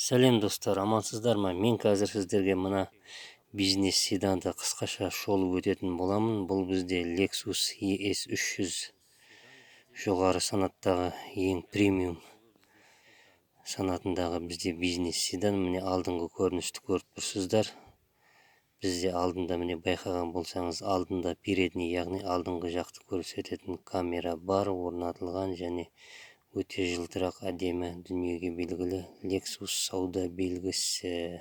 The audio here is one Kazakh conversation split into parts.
Сәлем, достар! Амансыздар ма? Мен қазір сіздерге мына бизнес седанды қысқаша шолып өтетін боламын. Бұл бізде Lexus ES 300, жоғары санаттағы, ең премиум санатындағы бізде бизнес седан. Міне, алдыңғы көріністі көріп тұрсыздар. Бізде алдында, міне, байқаған болсаңыз, алдында передний, яғни алдыңғы жақты көрсететін камера бар орнатылған және өте жылтырақ, әдемі, дүниеге белгілі Lexus сауда белгісі.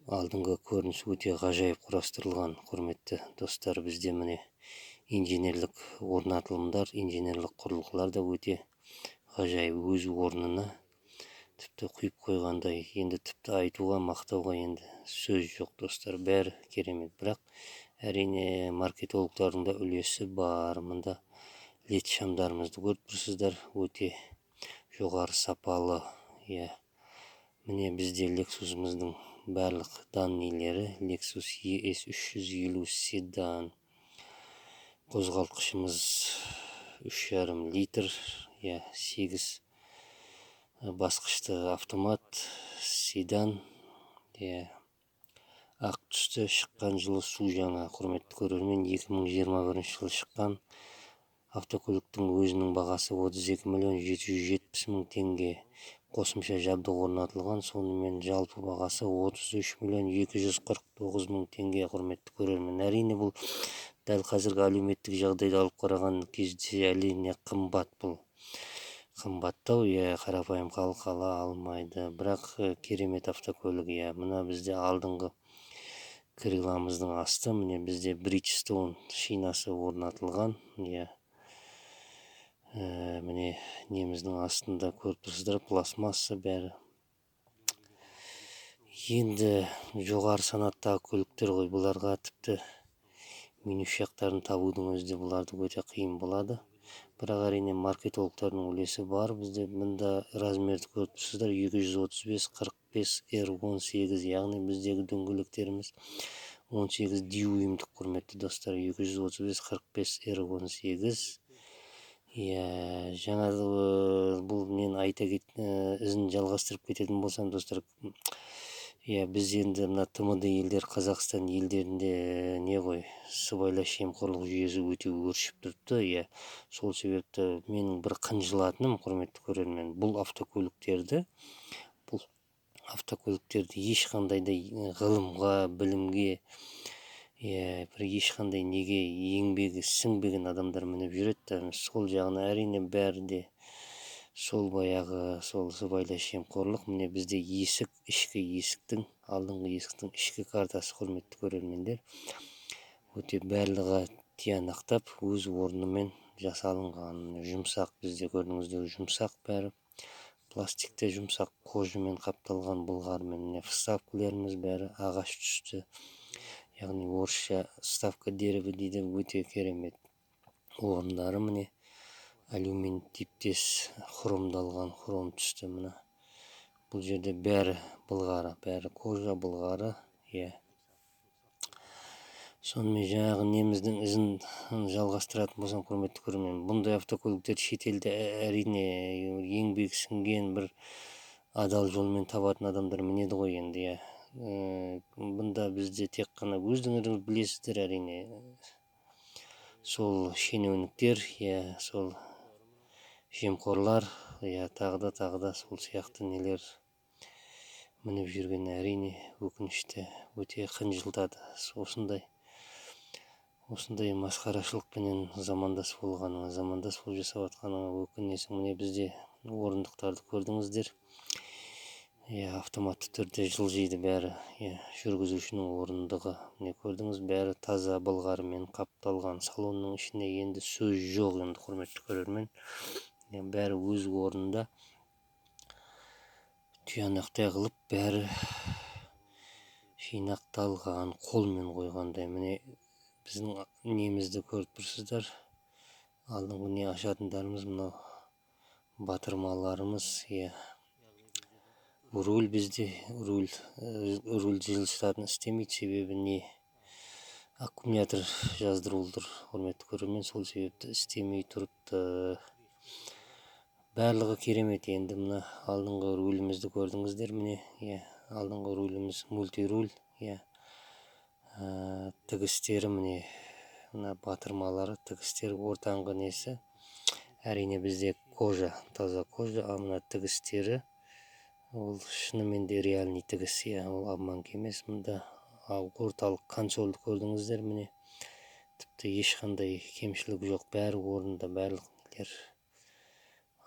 Алдыңғы көрініс өте ғажайып құрастырылған, құрметті достар. Бізде, міне, инженерлік орнатылымдар, инженерлік құрылғылар да өте ғажайып, өз орнына тіпті құйып қойғандай. Енді тіпті айтуға, мақтауға енді сөз жоқ, достар, бәрі керемет. Бірақ, әрине, маркетологтардың да үлесі бар мында. Лед шамдарымызды көріп тұрсыздар, өте жоғары сапалы. Иә, міне, бізде Lexus'ымыздың барлық данныйлері. Lexus ES 350 седан, қозғалтқышымыз 3,5 литр, иә, 8 басқышты автомат седан, иә, ақ түсті. Шыққан жылы су жаңа, құрметті көрермен, 2021 жылы шыққан. Автокөліктің өзінің бағасы 32 миллион 770 мың теңге. Қосымша жабдық орнатылған, сонымен жалпы бағасы 33 миллион 249 мың теңге, құрметті көрермен. Әрине, бұл дәл қазіргі әлеуметтік жағдайды алып қараған кезде, әрине, қымбат. Бұл қымбаттау, иә, қарапайым халық ала алмайды, бірақ керемет автокөлік. Иә, мына бізде алдыңғы крыламыздың асты, міне, бізде Bridgestone шинасы орнатылған. Иә, міне, неміздің астында көріп тұрсыздар, пластмасса бәрі. Енді жоғары санаттағы көліктер ғой, бұларға тіпті минус жақтарын табудың өзі де бұларды өте қиын болады. Бірақ, әрине, маркетологтардың үлесі бар. Бізде мында размерді көріп тұрсыздар: 235 45 R 18, яғни біздегі дөңгелектеріміз 18 дюймдік, құрметті достар, 235 45 R 18. Иә, жаңа бұл нені айта кет, ізін жалғастырып кететін болсам, достар, иә, біз енді мына ТМД елдер, Қазақстан елдерінде не ғой, сыбайлас жемқорлық жүйесі өте өршіп тұрыпты. Иә, сол себепті менің бір қынжылатыным, құрметті көрермен, бұл автокөліктерді ешқандай да ғылымға, білімге, иә, бір ешқандай неге еңбегі сіңбеген адамдар мініп жүреді да. Сол жағына, әрине, бәрі де сол баяғы сол сыбайлас жемқорлық. Міне, бізде есік, ішкі есіктің, алдыңғы есіктің ішкі картасы, құрметті көрермендер, өте барлығы тиянақтап, өз орнымен жасалынған, жұмсақ. Бізде, көрдіңіздер, жұмсақ бәрі, пластикте жұмсақ, кожамен қапталған, былғарымен. Міне, вставкаларымыз бәрі ағаш түсті, яғни орысша вставка дерево дейді. Өте керемет орындары, міне, алюмин типтес хромдалған, хром түсті. Мына бұл жерде бәрі былғары, бәрі кожа, былғары. Иә, сонымен жаңағы неміздің ізін жалғастыратын болсам, құрметті көрермен, бұндай автокөліктер шетелде, әрине, еңбек сіңген, бір адал жолмен табатын адамдар мінеді ғой енді. Иә, бұнда бізде тек қана өздеріңіз білесіздер, әрине, сол шенеуніктер, иә, сол жемқорлар, иә, тағы да, тағы да сол сияқты нелер мініп жүрген. Әрине, өкінішті, өте қынжылтады осындай масқарашылықпенен замандас болғаныңа, замандас болып жасап жатқаныңа өкінесің. Міне, бізде орындықтарды көрдіңіздер, иә, автоматты түрде жылжиды бәрі. Иә, жүргізушінің орындығы, міне, көрдіңіз, бәрі таза былғарымен қапталған. Салонның ішінде енді сөз жоқ енді, құрметті көрермен, иә, бәрі өз орнында, тұянақтай қылып бәрі жинақталған, қолмен қойғандай. Міне, біздің немізді көріп тұрсыздар, алдыңғы не ашатындарымыз, мынау батырмаларымыз. Иә, руль, бізде руль жылжытатын істемейді, себебі не, аккумулятор жаздырулы тұр, құрметті көрермен, сол себепті істемей тұрыпты. Барлығы керемет. Енді мына алдыңғы рулімізді көрдіңіздер, міне, иә, алдыңғы руліміз мультируль, иә. Тігістері, міне, мына батырмалары, тігістері, ортаңғы несі, әрине, бізде кожа, таза кожа. Ал мына тігістері, ол шынымен де реальный тігіс, иә, ол обманка емес мында. Ал орталық консольді көрдіңіздер, міне, тіпті ешқандай кемшілік жоқ, бәрі орнында, барлық нелер.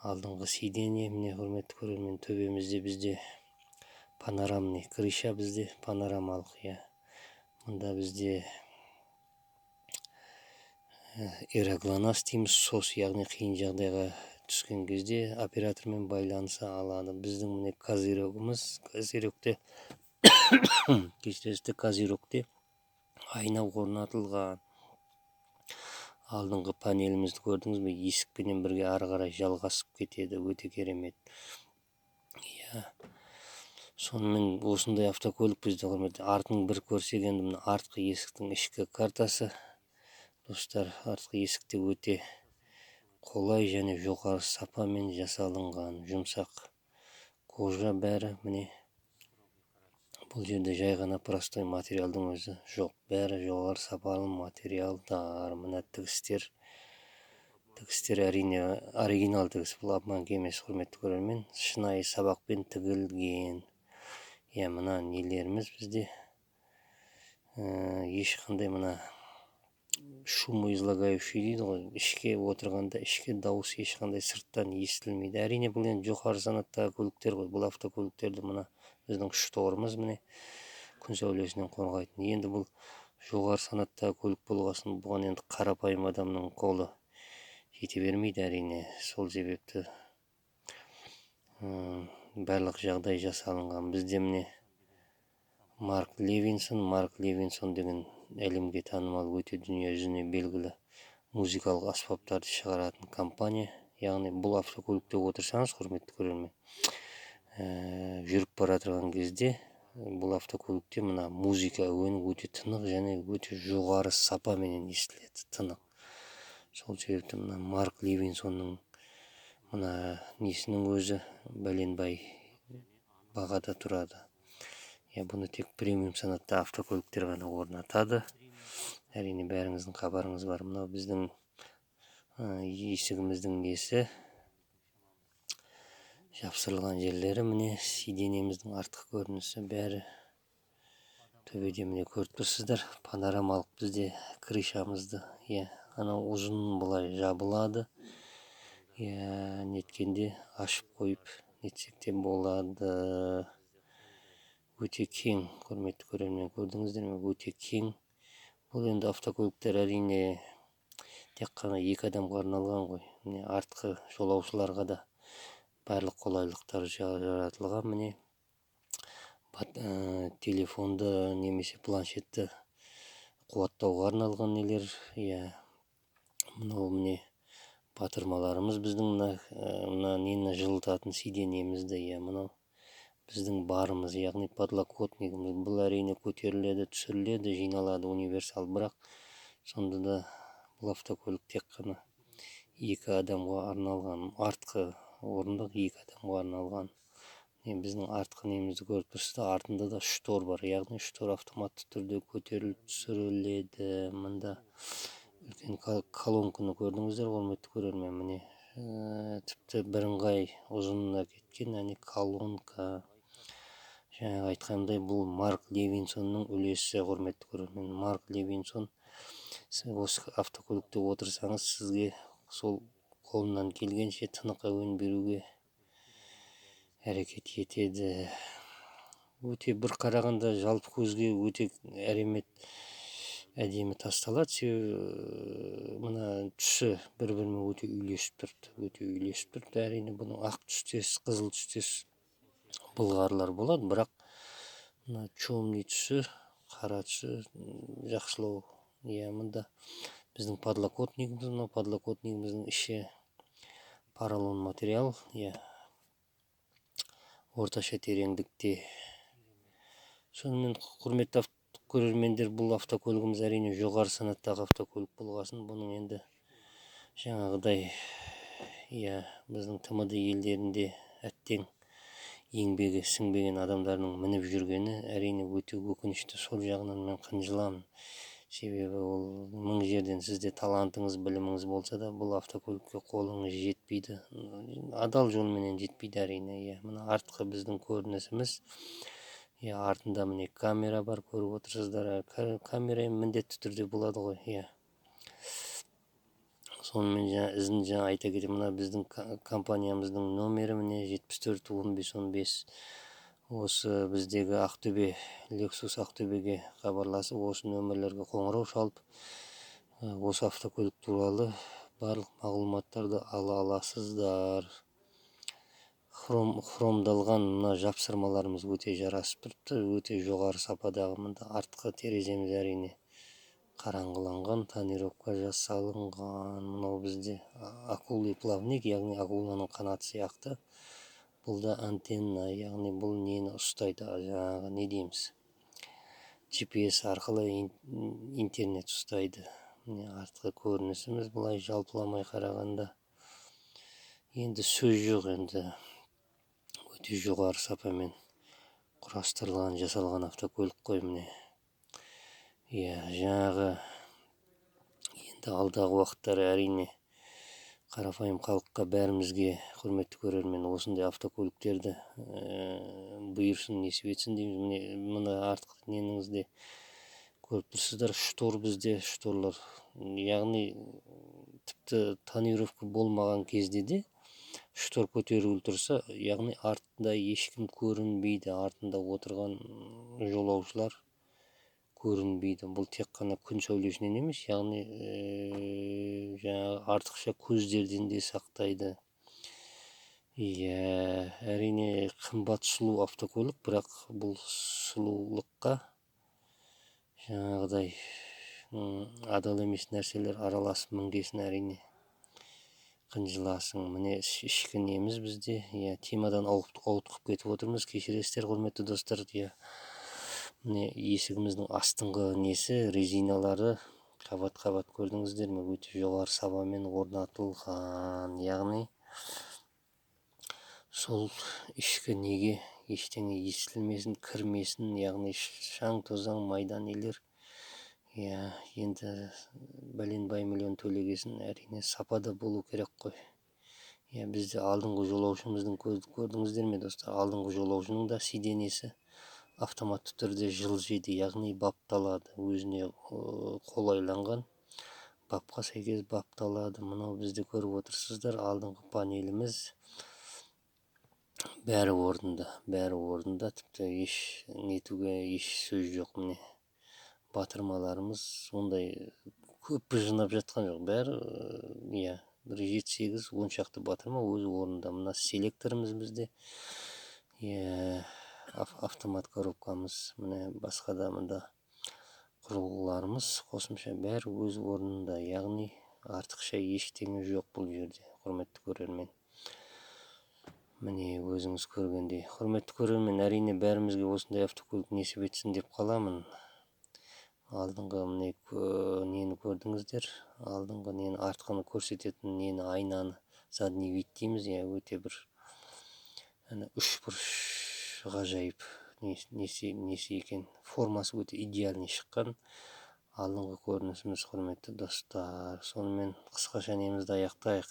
Алдыңғы сиденье, міне, құрметті көрермен, төбемізде бізде панорамный крыша, бізде панорамалық, иә. Мында бізде ЭРА-ГЛОНАСС дейміз, СОС, яғни қиын жағдайға түскен кезде оператормен байланыса алады. Біздің, міне, козырёгіміз, козырёкте, кешіресіздер, козырёкте айна орнатылған. Алдыңғы панелімізді көрдіңіз бе? Есікпенен бірге ары қарай жалғасып кетеді, өте керемет, иә. Сонымен, осындай автокөлік бізде, құрметті. Артын бір көрсек енді, мына артқы есіктің ішкі картасы, достар. Артқы есік те өте қолай және жоғары сапамен жасалынған, жұмсақ кожа бәрі. Міне, бұл жерде жай ғана простой материалдың өзі жоқ, бәрі жоғары сапалы материалдар. Мына тігістер, тігістер, әрине, оригинал тігіс, бұл обманка емес, құрметті көрермен, шынайы сабақпен тігілген, иә. Мына нелеріміз бізде ешқандай мына шумоизлагающий дейді ғой, ішке отырғанда ішкі дауыс ешқандай сырттан естілмейді. Әрине, бұл енді жоғары санаттағы көліктер ғой, бұл автокөліктерді. Мына біздің шторымыз, міне, күн сәулесінен қорғайтын. Енді бұл жоғары санаттағы көлік болғасын, бұған енді қарапайым адамның қолы жете бермейді, әрине. Сол себепті барлық жағдай жасалынған. Бізде, міне, Марк Левинсон. Марк Левинсон деген әлемге танымал, өте дүние жүзіне белгілі музыкалық аспаптарды шығаратын компания. Яғни бұл автокөлікте отырсаңыз, құрметті көрермен, жүріп бара жатырған кезде бұл автокөлікте мына музыка әуені өте тынық және өте жоғары сапаменен естіледі, тынық. Сол себепті мына Марк Левинсонның мына несінің өзі бәленбай бағада тұрады, иә. Бұны тек премиум санатты автокөліктер ғана орнатады, әрине, бәріңіздің хабарыңыз бар. Мынау біздің есігіміздің несі, жапсырылған жерлері. Міне, сиденьеміздің артқы көрінісі бәрі. Төбеде, міне, көріп тұрсыздар, панорамалық бізде крышамызды, иә. Анау ұзын былай жабылады, иә, неткенде ашып қойып нетсек те болады. Өте кең, құрметті көрермен, көрдіңіздер ме, өте кең. Бұл енді автокөліктер, әрине, тек қана екі адамға арналған ғой. Міне, артқы жолаушыларға да барлық қолайлықтар жаратылған. Міне, телефонды немесе планшетті қуаттауға арналған нелер, иә. Мынау, міне, батырмаларымыз біздің, мына нені жылытатын, сиденьемізді, иә. Мынау біздің барымыз, яғни подлокотнигіміз. Бұл, әрине, көтеріледі, түсіріледі, жиналады, универсал. Бірақ сонда да бұл автокөлік тек қана екі адамға арналған, артқы орындық екі адамға арналған. Міне, біздің артқы немізді көріп тұрсыздар. Артында да штор бар, яғни штор автоматты түрде көтеріліп түсіріледі. Мында үлкен колонканы көрдіңіздер, құрметті көрермен. Міне, тіпті бірыңғай ұзынына кеткен, әне, колонка. Жаңағы айтқандай, бұл Марк Левинсонның үлесі, құрметті көрермен. Марк Левинсон, сіз осы автокөлікте отырсаңыз, сізге сол қолынан келгенше тынық әуен беруге әрекет етеді. Өте бір қарағанда жалпы көзге өте әремет, әдемі тасталады, себебі мына түсі бір бірімен өте үйлесіп тұрыпты, өте үйлесіп тұрыпты. Әрине, бұның ақ түстес, қызыл түстес былғарылар болады, бірақ мына темный түсі, қара түсі жақсылау, иә. Мында біздің подлокотнигіміз. Мынау подлокотнигіміздің іші поролон материал, иә, орташа тереңдікте. Сонымен, құрметті көрермендер, бұл автокөлігіміз, әрине, жоғары санаттағы автокөлік болғасын, бұның енді жаңағыдай Иә, біздің ТМД елдерінде, әттең, еңбегі сіңбеген адамдардың мініп жүргені, әрине, өте өкінішті. Сол жағынан мен қынжыламын, себебі ол мың жерден сізде талантыңыз, біліміңіз болса да, бұл автокөлікке қолыңыз жетпейді, адал жолменен жетпейді, әрине. Иә, мына артқы біздің көрінісіміз. Иә, артында, міне, камера бар, көріп отырсыздар. Камера енді міндетті түрде болады ғой. Иә, сонымен жаңа ізін жаңа айта кетемін, мына біздің компаниямыздың номері, міне, 74 15 15. Осы біздегі Ақтөбе, Лексус Ақтөбеге хабарласып, осы нөмірлерге қоңырау шалып, осы автокөлік туралы барлық мағлұматтарды ала аласыздар. Хромдалған мына жапсырмаларымыз өте жарасып тұрыпты, өте жоғары сападағы. Мында артқы тереземіз, әрине, қараңғыланған, тонировка жасалынған. Мынау бізде акулий плавник, яғни акуланың қанаты сияқты. Бұл да антенна, яғни бұл нені ұстайды, жаңағы не дейміз, GPS арқылы интернет ұстайды. Міне, артқы көрінісіміз былай жалпыламай қарағанда, енді сөз жоқ, енді өте жоғары сапамен құрастырылған, жасалған автокөлік қой, міне. Иә, жаңағы енді алдағы уақыттары, әрине, қарапайым халыққа, бәрімізге, құрметті көрермен, осындай автокөліктерді бұйырсын, несіп етсін дейміз. Міне, мына артқы неніңізде көріп тұрсыздар, штор, бізде шторлар, яғни тіпті тонировка болмаған кезде де штор көтерулі тұрса, яғни артында ешкім көрінбейді, артында отырған жолаушылар көрінбейді. Бұл тек қана күн сәулесінен емес, яғни жаңағы артықша көздерден де сақтайды. Иә, әрине, қымбат, сұлу автокөлік, бірақ бұл сұлулыққа жаңағыдай адал емес нәрселер араласып мінгесін, әрине, қынжыласың. Міне, ішкі неміз бізде. Иә, темадан ауытқып кетіп отырмыз, кешіресіздер, құрметті достар. Иә, міне, есігіміздің астыңғы несі, резиналары қабат қабат, көрдіңіздер ме, өте жоғары сапамен орнатылған, яғни сол ішкі неге ештеңе естілмесін, кірмесін, яғни шаң тозаң, майда нелер. Иә, енді бәленбай миллион төлегесін, әрине, сапада болу керек қой. Иә, бізде алдыңғы жолаушымыздың, көрдіңіздер ме, достар, алдыңғы жолаушының да сиденьесі автоматты түрде жылжиды, яғни бапталады, өзіне қолайланған бапқа сәйкес бапталады. Мынау бізде, көріп отырсыздар, алдыңғы панеліміз, бәрі орнында, бәрі орнында, тіпті еш нетуге еш сөз жоқ. Міне, батырмаларымыз ондай көп быжынап жатқан жоқ, бәрі, иә, бір жеті, сегіз, он шақты батырма өз орнында. Мына селекторымыз бізде, иә, автомат коробкамыз, міне, басқа да мында құрылғыларымыз қосымша, бәрі өз орнында, яғни артықша ештеңе жоқ бұл жерде, құрметті көрермен. Міне, өзіңіз көргендей, құрметті көрермен, әрине, бәрімізге осындай автокөлік несіп етсін деп қаламын. Алдыңғы, міне, нені көрдіңіздер, алдыңғы нені, артқыны көрсететін нені, айнаны, задний вид дейміз. Иә, өте бір ана үшбұрыш, ғажайып несі екен, формасы өте идеальный шыққан алдыңғы көрінісіміз, құрметті достар. Сонымен қысқаша немізді аяқтайық.